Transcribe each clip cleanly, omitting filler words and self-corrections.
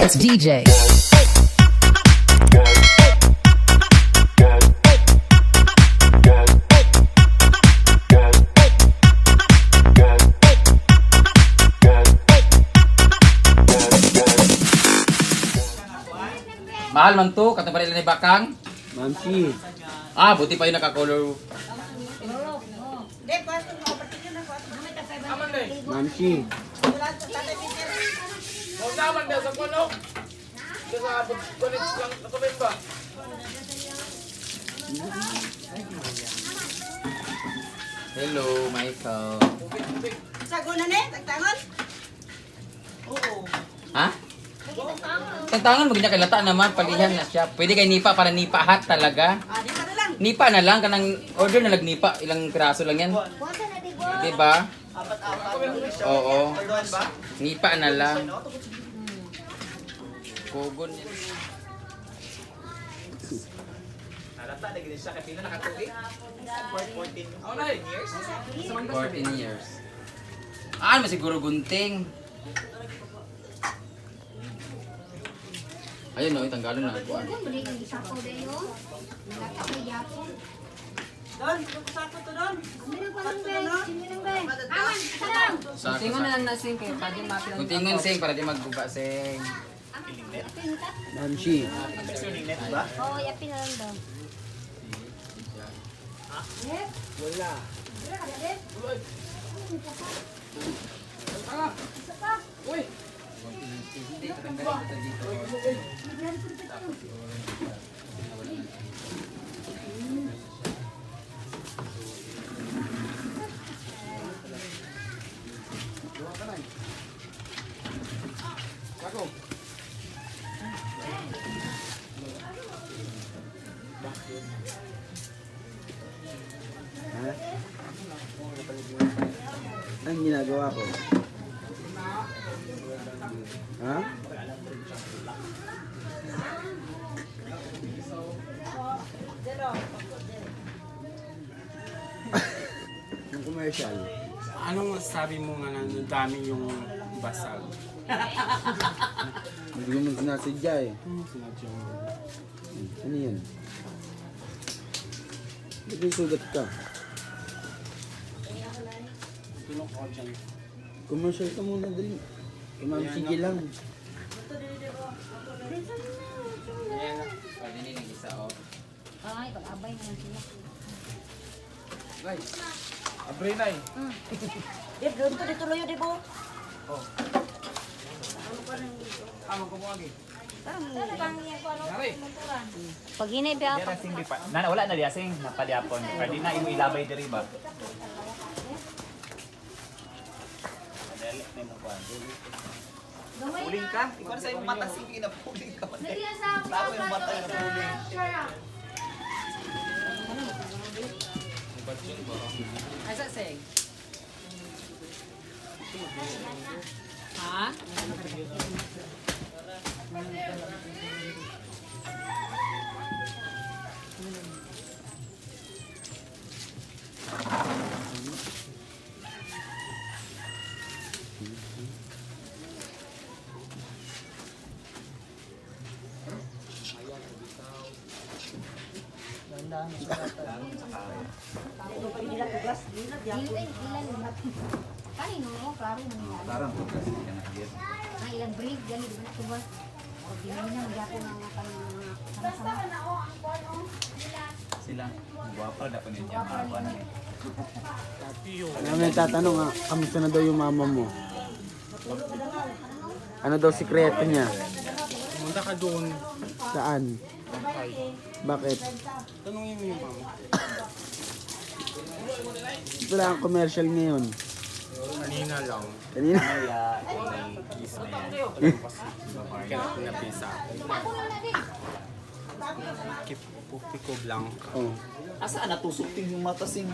It's DJ. Mahal man to, katong parila ni Bakang. Mamsi. Ah, buti pa yung naka-color. Mamsi. Hello, Michael. Sago na ni, tagtangon. Oo. Ha? Tantangan mo kay lata naman, palihan na siya. Pwede kay nipa para nipa hat talaga. Ah, di pa na lang. Nipa na lang kanang order na lang nipa, ilang piraso lang yan. 'Di ba? Oo. Nipa na lang. Kugon yan. Halata na gid siya kay pila nakatuig. 14 years. 14 years. Ah, ano siguro gunting. Ayun no, itanggalon na. Kuan. Don, sako to don. Sako, Tingon na sako. lang na sing kay pwede mapil. Guntingon sing para di magguba sing. Mamsi. Oo, yapin na lang daw. Hindi, tatanggalin ko dito. Ha? Anong ginagawa ko? Ha? Yung commercial. Anong masasabi mo nga na dami yung basag? Hindi mo sinasadya eh. Sinadya mo. Ano yun? Ba't may sugat ka? Tulong ko dyan. Commercial ka muna dali. Kay Ma'am sige lang. Ayan na. Pwede na yung isa, oh. Ay, pag-abay na lang sila. Abre na eh. Dip, doon to dito loyo, di bo. Pag hinay ba Dira sing di pa. Nana wala na diya sing napaliapon. Pwede na imo ilabay diri ba. Dali na mo kuan. Puling ka? Ikaw na sa imong mata sing ginapuling ka man. Tao yung mata ginapuling. Asa sing? Ha? Ilan, ilan. Kanino mo? Klaro man nila. Parang tugas ka na gid. Ang ilang breed, gani, di ba na tuba? O, di na nila, magyapon ang mga kanang mga sama-sama. Sila. Guwapo na po niya mga kuan na. Alam mo yung tatanong ha, kamusta na daw yung mama mo? Ano daw sikreto niya? Pumunta ka doon. Saan? Bakit? Tanungin mo yung mama. Wala kang commercial ngayon. Kanina lang. Kanina. Kaya may kiss na yan. Kaya pinapisa ako. Pico Blanca. Oh. Asa na tusok ting yung mata sing.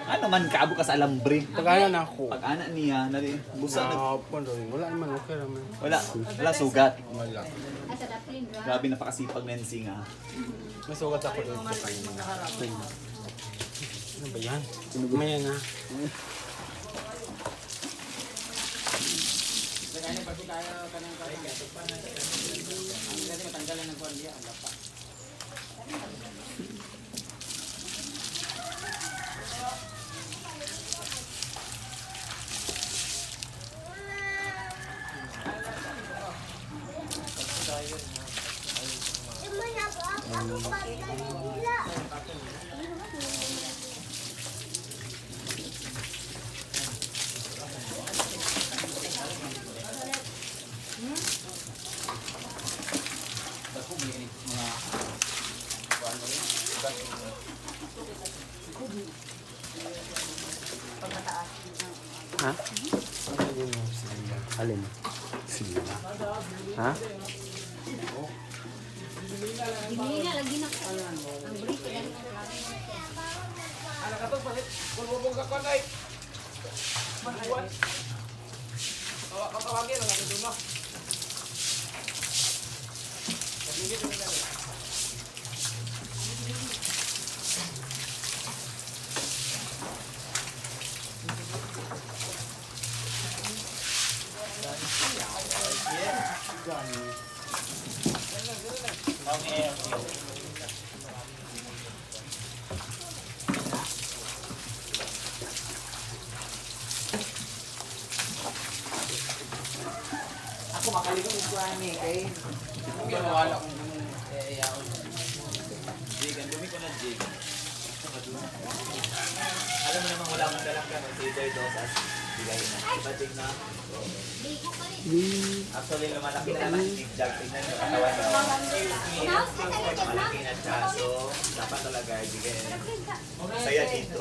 Ano man kaabo ka sa alambre. Pag-ana na ako. Pag ana niya nari busa nag Nakapon doon. Wala naman. Okay naman. wala wala sugat. Wala. Asa daplin, bro. Grabe napakasipag na sing ah. May sugat ako doon sa kanina. Ano ba yan? Maya na. Ha? Alin? Sila. Ha? Dinhi na lagi na. Ang brief lagi na. Ako makaligong ko ani kay. Wala kung eh, Jig, ang dumi ko na jig. Alam mo naman wala akong dalang gamit. Either dos as bigay na. Diba jig na? Ligo ka rin. Actually, lumalaki na naman si Jig Jag. Tignan niyo katawan niya. Malaki na siya. So, dapat talaga ibigay na. Saya dito.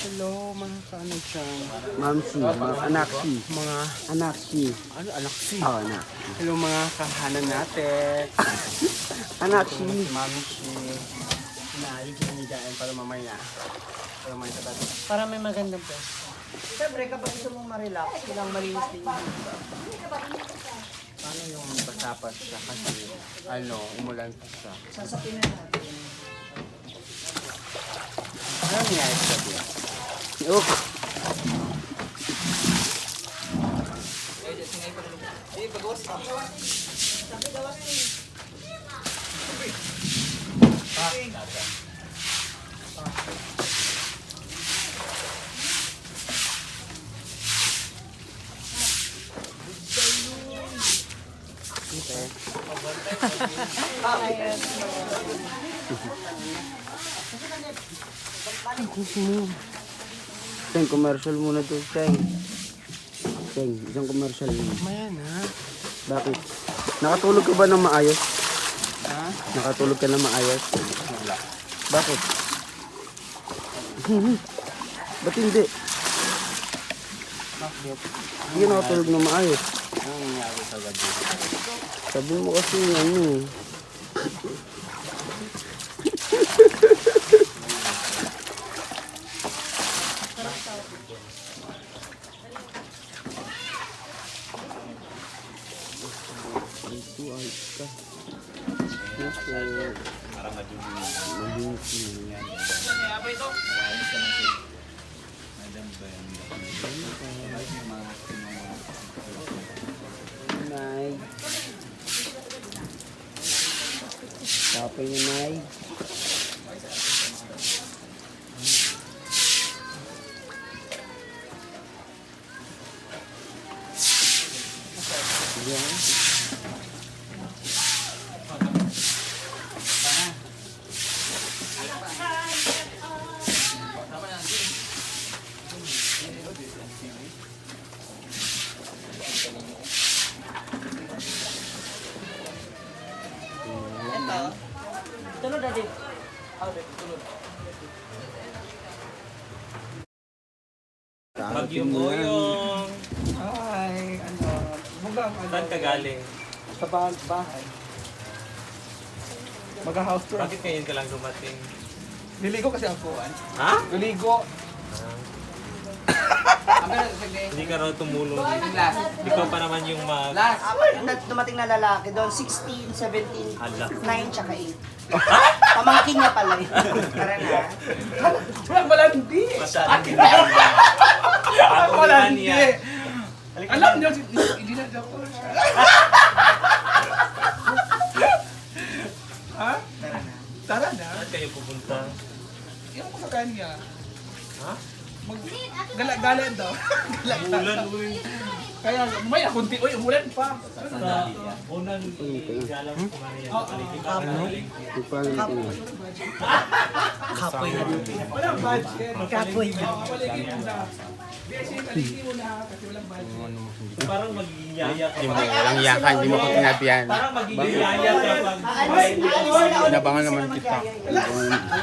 Hello, mga kaano dyan. Ma'am C, anak C. Mga, Anak C. ano, anak si. Oh, anak. Hello, mga kahanan natin. Anak C. Si Mami si. Inaayos yung higaan para mamaya. Para may tabi. Para may magandang pwesto. Siyempre, kapag gusto mong ma-relax, kailangan malinis din yun. Paano yung basa pa siya kasi, ano, umulan pa siya. Sasapin na natin. Ano nangyari sa gabi? Oh. Teng, commercial muna to, Teng. Teng, isang commercial muna. Maya na. Bakit? Nakatulog ka ba ng maayos? Ha? Nakatulog ka ng maayos? Wala. Bakit? Ba't hindi? Bakit? Hindi ka nakatulog ng maayos. Ano nangyari sa gabi? Sabi mo kasi ano eh. Ito ay ka. Nako. Para madumi. Madumi. Ayos ka na si Madam Brenda. Night. Kapoy na, Nay. Ito. Tulod na din. Bagyong Goyong. Hi, ano, mugang ano. Saan ka galing? Sa bahay. Mag-house tour. Bakit ngayon ka lang dumating? Niligo kasi ako. Ano? Ha? Niligo. Hindi ka raw tumulong dito. Ikaw pa naman yung mag... Last. Dumating na lalaki doon, 16, 17, Hala. 9, tsaka 8. Pamangkin niya pala yun. Tara na. Walang malandi. Masyadong Walang malandi. niya. Alam niyo, hindi na ako. Ha? Tara na. Tara na. Saan kayo pupunta? Iwan ko sa kanya. Ha? Mag gala-gala daw. Gala-gala. Ulan, uy. Kaya mamaya kunti, uy, umulan pa. Sa unang galang ko Maria sa paligid. Ipano natin ah. Kapoy na. Walang budget. Kapoy na. Oo, paligi muna. Beshi, paligi muna kasi walang budget. Parang magiging yaya ka. Hindi mo, walang yakan, hindi mo ko tinabihan. Parang magiging yaya ka pag... Aalis sila ulit. Inabangan naman kita.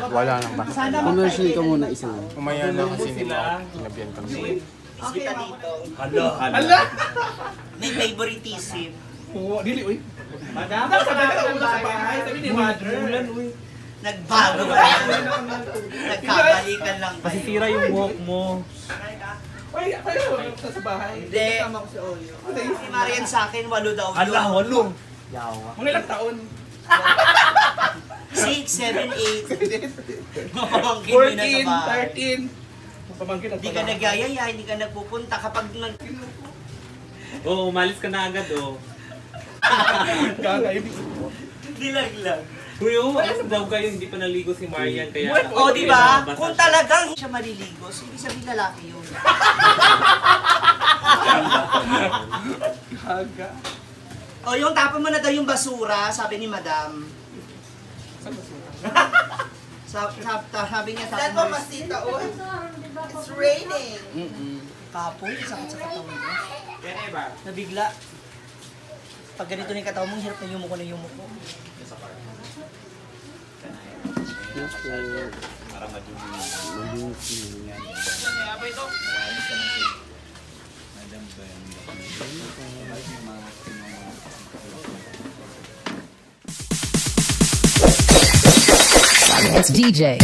Wala nang ba. Commercial ka muna isang. Umaya na kasi hindi mo ako tinabihan kami. Kita dito. Hala. Ala! May favoritism. Oo, dili, uy. Madam, sabi na una sa bahay, sabi ni mother. Ulan, uy. Nagbago ba? Nagkabalikan lang kayo. Masisira yung buhok mo. Uy, kayo, sa bahay. Hindi. Kasama ko si Oyo. Si Marian sa akin, 8 daw yun. Hala, walo. Mga ilang taon? 6, 7, 8. Mapamangkin mo na sa 14, bahay. 13. Pamangkin at Hindi ka nagyayaya, hindi ka nagpupunta kapag nag... Oo, umalis ka na agad, oh. Gaga, hindi. Dilaglag. Uy, umalis daw kayo, hindi pa naligo si Marian, kaya... O, di ba? Nabasa Kung siya. talagang siya maliligo, so ibig sabihin lalaki yun. Gaga. O, yung tapon mo na daw yung basura, sabi ni Madam. Saan basura? Sabi niya, Saan tapon ba mo. masita, oh? It's raining. Kapoy, sakit sa katawan ko. Nabigla. Pag ganito na yung katawan mo, hirap na yumuko na yumuko. Para madumi. It's DJ.